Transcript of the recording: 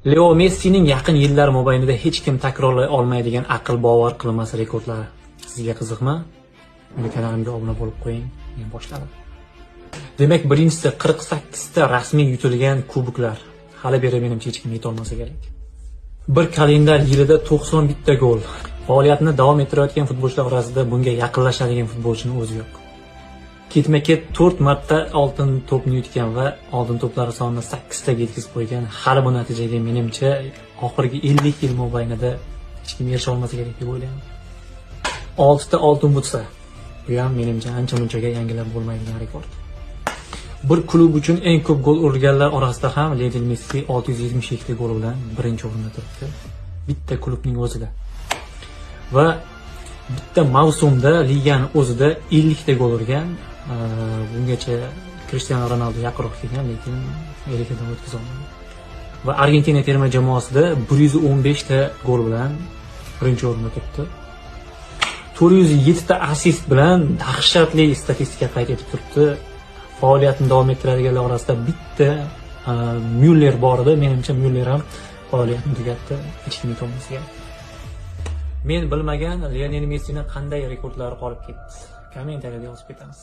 Leo Messining yaqin yillar mobaynida hech kim takrorlay olmaydigan aql bovar qilmas rekordlari. Sizga qiziqmi? Meni kanalimga obuna bo'lib qo'ying. Men boshladim. Demak, birinchisi 48 ta rasmiy yutilgan kuboklar. Hali beri menimcha hech kim yeta olmasa kerak. Bir kalendar yilida 91 ta gol. Faoliyatini davom ettirayotgan futbolchilar orasida bunga yaqinlashadigan futbolchining o'zi yo'q. Ketma-ket 4 marta oltin to'pni yutgan va oltin to'plar sonini 8 taga yetkazib qo'ygan. Hali bu natijaga menimcha oxirgi 50 yil mobaynida hech kim erisha olmasa kerak deb o'ylayman. 6 ta oltin butsa. Bu ham menimcha ancha munchaga yangilab bo'lmaydigan rekord. Bir klub uchun eng ko'p gol urganlar orasida ham Lionel Messi 672 ta gol bilan birinchi o'rinda turibdi. Bitta klubning o'zida. Va bitta mavsumda ligani o'zida 50 ta gol urgan. Bungacha Cristiano Ronaldo yaqinroq kelgan, lekin 50 tadan o'tkaza olmadi. Va Argentina terma jamoasida 115 ta gol bilan birinchi o'rinda turibdi. 407 ta assist bilan dahshatli statistika qayd etib turibdi. Faoliyatini davom ettiradiganlar orasida bitta Myuller bor edi. Menimcha Myuller ham faoliyatini tugatdi. Hech kim yetolmasa kerak. Men bilmagan Lionel Messini qanday rekordlari qolib ketdi? Kommentariyada yozib ketamiz.